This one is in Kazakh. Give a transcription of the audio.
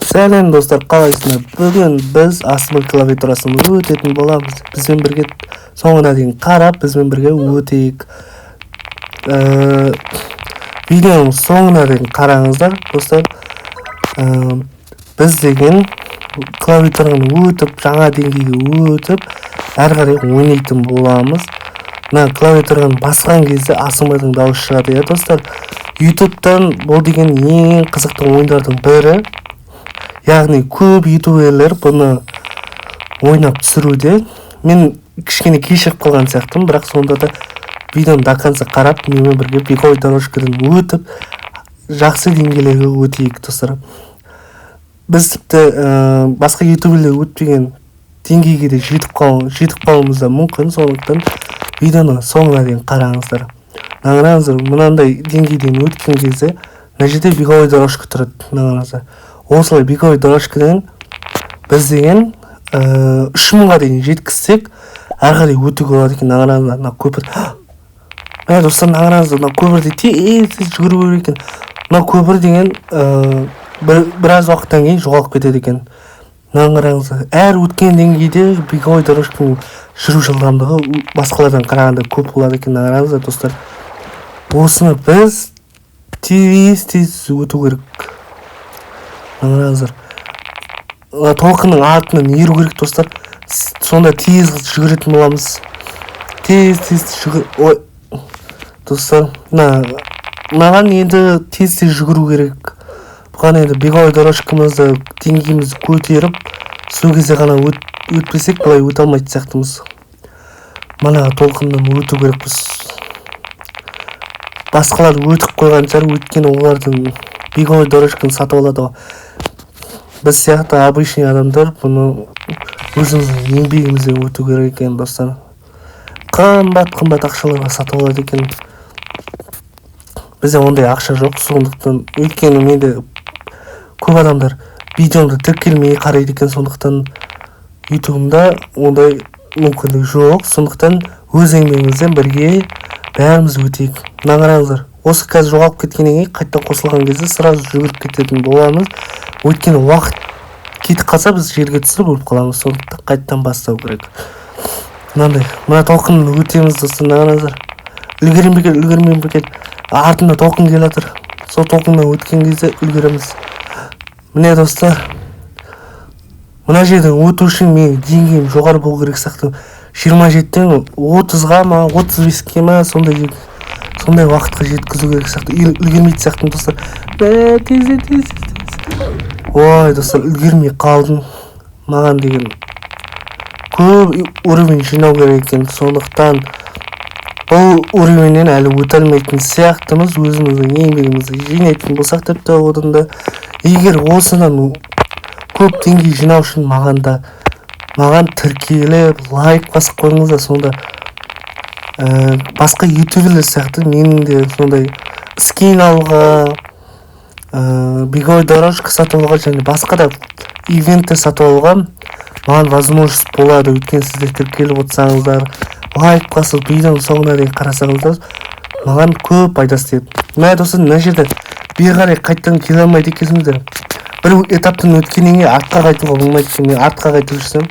Сәлем, достар, қалайсыңдар? Бүгін біз АСМР клавиатурасын өтетін боламыз. Бізбен бірге соңына дейін қарап, бізбен бірге өтейік. Видеоның соңына дейін қараңыздар, достар. Біз деген клавиатурадан өтіп, жаңа деңгейге өтіп, әрі қарай ойнайтын боламыз. Мына клавиатурадан басқан кезде АСМРдың дауысы шығады, иә, достар. Ютубтан бұл деген ең қызықты ойындардың бірі, яғни көп ютуберлер бұны ойнап түсіруде. Мен кішкене кешігіп қалған сияқтымын, бірақ сонда да видеоны до конца қарап, менімен бірге беговой дорожкадан өтіп, жақсы деңгейлерге өтейік, достар. Біз тіпті басқа ютуберлер өтпеген деңгейге де жетіп қалуымыз да мүмкін. Сондықтан видеоны соңына дейін қараңыздар. Мына қараңыздар, мынандай деңгейден өткен кезде мына жерде беговой дорожка тұрады. Мына қараңыздар, осылай беговой дорожкадан біз деген 3000-ға дейін жеткізсек, әрі қарай өтуге болады екен. Мына қараңыздар, мына көпір, мә, достар, мына қараңыздар, мына көпірде тез тез жүгіру керек екен. Мына көпір деген біраз уақыттан кейін жоғалып кетеді екен. Мынаны қараңыздар, әр өткен деңгейде беговой дорожканың жүру жылдамдығы басқалардан қарағанда көп болады екен. Мына қараңыздар, достар, осыны біз тез тез өту керек. Мына қараңыздар, мына толқынның артынан еру керек, достар. Сонда тез жүгіретін боламыз, тез тез жүгір. Ой, достар, мынаған енді тез тез жүгіру керек. Бұған енді беговой дорожкамызды, деңгейімізді көтеріп, сол кезде ғана өтпесек, былай өте алмайтын сияқтымыз. Мына толқыннан өту керекпіз. Басқалар өтіп қойған шығар, өйткені олардың беговой дорожканы сатып алады ғой. Біз сияқты обычный адамдар бұны өзіміздің еңбегімізбен өту керек екен, достар. Қымбат қымбат ақшаларға сатып алады екен. Бізде ондай ақша жоқ, сондықтан, өйткені менде көп адамдар видеомды тіркелмей қарайды екен, сондықтан Ютубымда ондай мүмкіндік жоқ. Сондықтан өз еңбегімізбен бірге бәріміз өтейік. Мына қараңыздар, осы қазір жоғалып кеткеннен кейін қайтадан қосылған кезде сразу жүгіріп кететін боламыз, өйткені уақыт кетіп қалса, біз жерге түсіп өліп қаламыз. Сондықтан қайтадан бастау керек. Мынандай мына толқыннан өтеміз, достар. Мына қараңыздар, үлгеремін бе екен, үлгермеймін бе екен? Артында толқын келе жатыр, сол толқыннан өткен кезде үлгереміз. Міне, достар, мына жерден өту үшін менің деңгейім жоғары болу керек сияқты. 27-тен 30-ға ма, 35-ке ма, сондай уақытқа жеткізу керек сияқты. Үлгермейтін сияқтымын, достар. Мә, тез, тез, тез! Ой, достар, үлгермей қалдым. Маған деген көп уровень жинау керек екен, сондықтан бұл уровеньнен әлі өте алмайтын сияқтымыз. Өзіміздің еңбегімізді жинайтын болсақ, тіпті одан да, егер осыдан көп деңгей жинау үшін маған тіркеліп, лайк басып қойыңыздар. Сонда басқа ютуберлер сияқты менің де сондай скин алуға, беговой дорожка сатып алуға және басқа да ивенттер сатып алуға маған возможность болады. Өйткені сіздер тіркеліп отырсаңыздар, лайк басып, видеоның соңына дейін қарасаңыздар, маған көп пайдасы тиеді. Мә, достар, мына жерде бері қарай қайтадан келе алмайды екенсіңдер. Бір этаптан өткеннен кейін артқа қайтуға болмайды екен. Мен артқа қайтып жүрсем